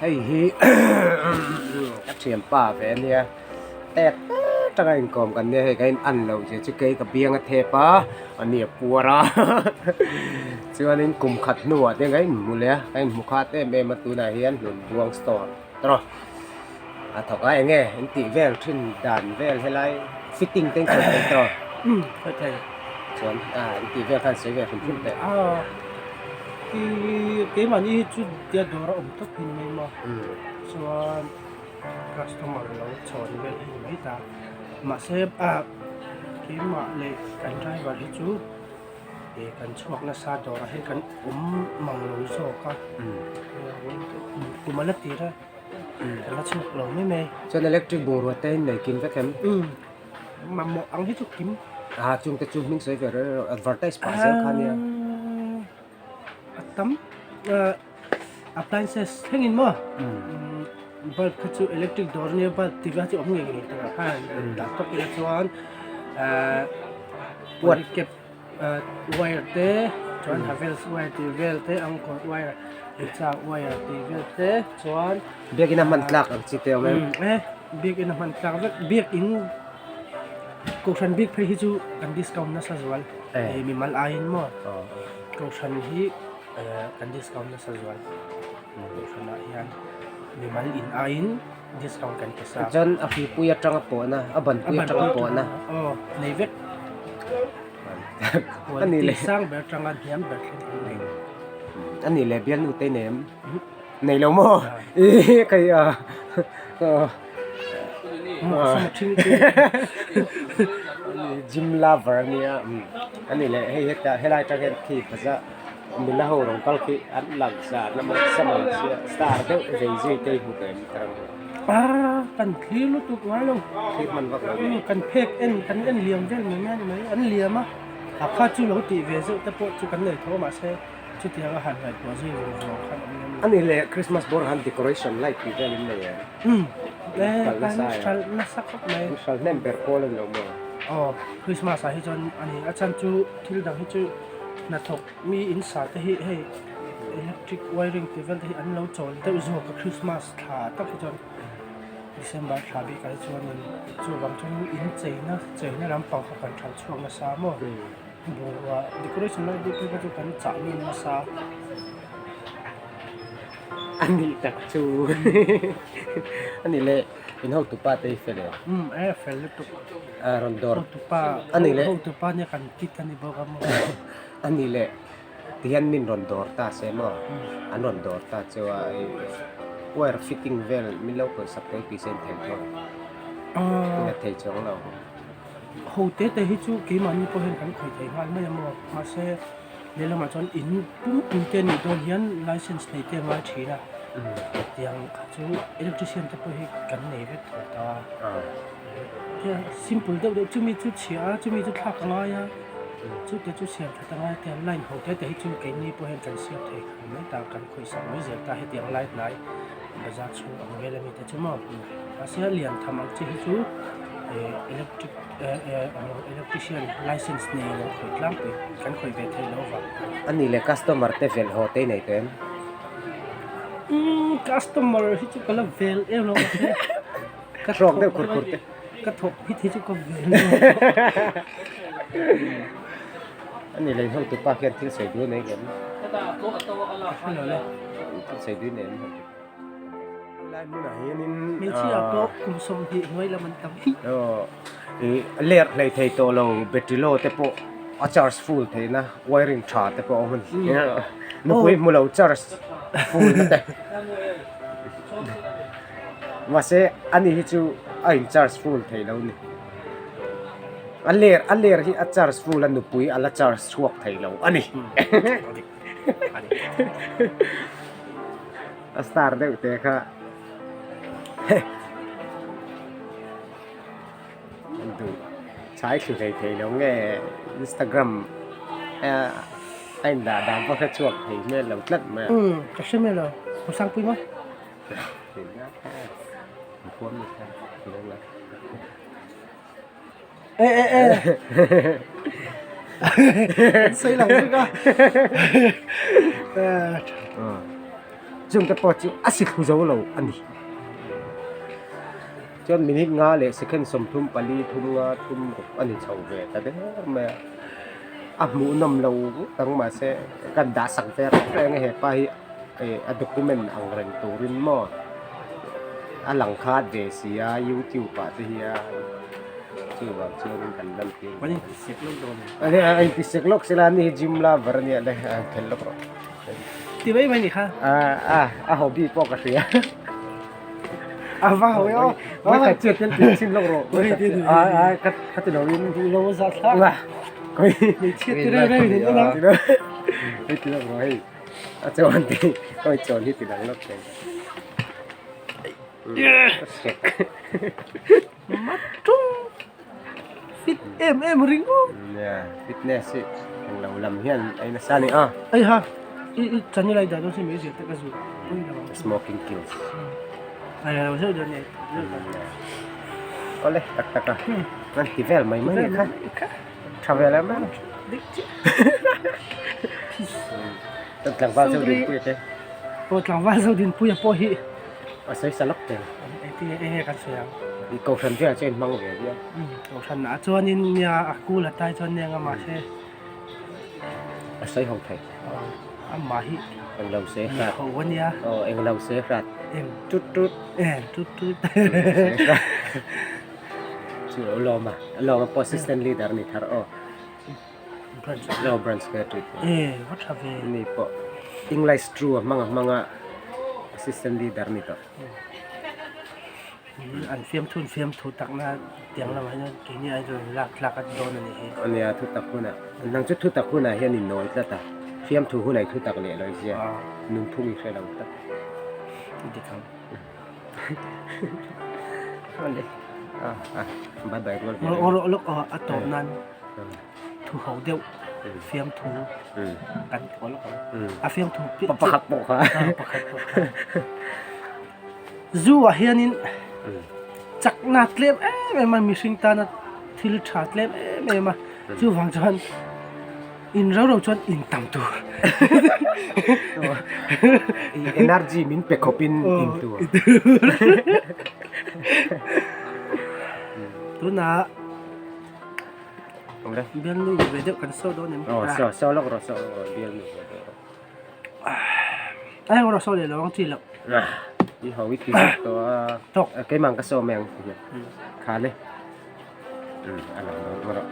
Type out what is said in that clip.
Hei hi ka thianpa ve ania tet atanga inkawm kan nia hei ka in an loh zia chu kei ka biang a thep a ani a puar a chuanin kum khat hnuah te ka inhmu leh a ka inhmu khat em em a tunah hian hlun buang store tawh a thawk a eng nge in tih vel thin dan vel helai fitting te in khawih thei tawh chuan a in tih vel khan sawi ve hrim hrim teh. Ih keimahni hi chu tia dawr a awm tawp hi ni mai maw chuan customer lo chhawn vel hi ni mai ta mahse ah keimah leh kan driver hi chu ih kan chhuak nasa dawrah hian kan awm mang lo zawk a kum a la tir a kan la chhuak lo mai mai. Chuan electric bungrua te in nei kim vek em? Mamawh ang hi chu kim. Ah chung te chu hming sawi ve reuh reuh advertise pah zel kha nia. A tam appliances thlengin maw bulb kha chu electric dawr ania bulb tih vel chu awm ngei ngei tur ah khan dah tawp ila chuan polycap wire te chuan Havells wire tih vel te angkawt wire licha wire tih vel te chuan Biakinn a hman tlak ang chi te awm em? E biakinn a hman tlak vek biakinn kohhran bik phei hi chu kan discount nasa zual e mimal aiin maw kohhran hi kan discount nasa zual kohhran ah hian mimal in aiin discount kan pe sa. Chuan a hripui atanga pawhna a banpui atanga pawhna aw nei vek quality sang ber atanga hniam ber thleng an nei. A nih leh bialnu te i nei em? Nei lo maw? Ih kei a gym lover a nia a nih leh hei hetah helai atang hian khi bazaar nula ho rawn kal khi an lang zan a sama sia star deuh vei zui te hi hmu tawh em ka ram kan thlir lutuk ngai lo thlir hman vak lo kan phek en kan en liam vel mai mai a ni mai an liam a a kha chu lo tih ve zeuh te pawh chu kan nei tho a mahse Chutianga han ngaihtuah zui vung vung khan awm lem lo. Ani leh Christmas bawr han decoration light tih vel in nei em? Umm eh kan hralh nasa khawp mai. Kan hralh hnem ber pawl a ni lo maw? Aw Christmas ah hi chuan a ni a chhan chu thil dang hi chu hnathawk mi in sa te hi hei electric wiring tih vel te hi an lo chawl deuh zawk a Christmas thla tak hi chuan December thla bik ah hi chuanin chuvang chuan in cheina cheina lampang kha kan hralh chhuak nasa maw? Bungrua decoration lai bik phei kha chu kan chah ngun nasa. A nih tak chu a nih leh in hotupa te hi fel em? Umm e fel lutuk. A rawn dawr. Hotupa a nih leh hotupa nia kan kit a ni bawk a maw. A nih leh tihian min rawn dawr ta se maw an rawn dawr ta chu a wire fitting vel min lo khawihsak te tih se an thei tho. Eng a thei chuang lo. Ho te te hi chu keimahni pawh hian kan khawih thei nghal mai a maw mahse lehlamah chuan in pumpui te nih dawn hian license nei te a ngai thin a tiang kha chu electrician te pawh hi kan nei vek tho ta a simple deuh deuh chumi chu chhia a chumi chu thlak a ngai a chu te chu siam that a ngai tiang line ho te te hi chu keini pawh hian kan siam thei nghal mai ta kan khawih sak mai zel ta hetiang lai hnai bazar chhung ang vel ami te chu maw mahse a lian tham ang chi hi chu eh electric eh eh electrician license nei lo khawih tlangpui kan khawih ve thei lo vang. A nih leh customer te vel haw te i nei tawh em? Umm customer hi chu ka la vel em lo mahse ka Hrawk deuh khur khur te. Ka thawk hit hi chu ka vel lo. A nih leh hotu pa khian thil sawi duh a nei ngem? Ka hre lo le. Thil sawi duh nei em hotu pa? Helai hmunah hianin Hmeichhia pawh kum 20 hnuai lam an tam hi. Aw ih ler hlei thei tawh lo battery low te pawh a charge full theihna wiring tha te pawh a awm a ni. Nupui hmu lo charge full na te. Mahse ani hi chu a in charge full thei lo a ni. A ler a ler hi a charge full a nupui a la charge chhuak thei lo a ni. A star deuh te kha duh chai thlu hlei thei lo nge Instagram a in dah dan pawh hre chhuak thei hmel lo tlat mai a. Umm ka hre mai lo Hosangpui maw? E e e kan sawi lang vek a. Chungte pawh chu a si thlu zo lo a ni. Chuan minute nga leh second 34 thum nga thum ruk a ni chho ve ta der mai a. A hmuhnawm lo ngawt ang mahse kan dah sak ve reng reng a hepa hi eh a document ang reng turin maw a lang khat ve si a youtube ah te hian chuvang chuanin kan lan tir An intisek lawk dawn em? A nia a intisek lawk sela ani hi gym lover ania le a khelh lawk rawh. Ti mai mai ni kha. A a a hobby pawh ka hria. A va ho e aw. Vai khat chiat hian ti chhin lawk rawh. A a ka ka ti lo in. Lo za thlak. Wa. Koi. Hmeichhia ti reng reng in la. Hei ti lawk rawh hei. A chawn ti koi chawn hi ti dang lawk thei. Sek. Matung. Fit em em ring u. Nia fitness hi englo lam hian a nasa ni a. Ei ha i i channel ai dah dawn sin mai zir te ka zu pui lo. Smoking kills. Ai lo zeuh dawn nei. Awle tak tak a. Kan ti vel mai mai kha. Tha vel em em. Dik chiah. Peace. Kan tlangval zo din pui te. Aw tlangval zo din pui a pawh hi. A sawi sa lawk te. Engtin nge kan sawi ang? I kohhran velah chuan inhmang ve viau. Kohhran ah chuanin nia a kul a tai chuan nia mahse. A sawi ho thei. Amah hi. Englo se hrat. Ho a nia. Aw englo se hrat. Eng. Tut tut. Eng tut tut. Chu a lawm a, a lawm a pawh assistant leader a ni thar aw. Branch. Aw branch secretary. E va tha ve. Ni pawh English true a hmang a hmang a assistant leader a ni tawh. An fiamthu an fiamthu takna tiang lamah hian keini ai chuan lak tlak a dawn a nih hi. Ania thu tak hunah nang chu thu tak hunah hian i nawi tlat a, fiamthu hunah i thu tak leh lo i zia nunphung i hre lo tlat. Dik ang. Awle a bye bye rual ve. Aw lawk aw a tawp nan thu ho deuh fiamthu kan ti lawk ang. A fiamthu pakhat pawh kha. Pakhat pawh kha. Zu ah hianin chakna tlem em em a mihring tana thil tha tlem em em a chuvang chuan in rau rau chuan in tam tur energy min pe khawp in in tur tunah bialnu ve deuh kan sawi dawn em aw sawi sawi lawk rawh sawi lawk rawh bialnu ve deuh rawh. Ai rawh saw leh lo ang chi loh. I ho i ti zet tawh a. Tawk. Keimah ka saw mai ang ti hian. Kha le. A lang dawn rawh.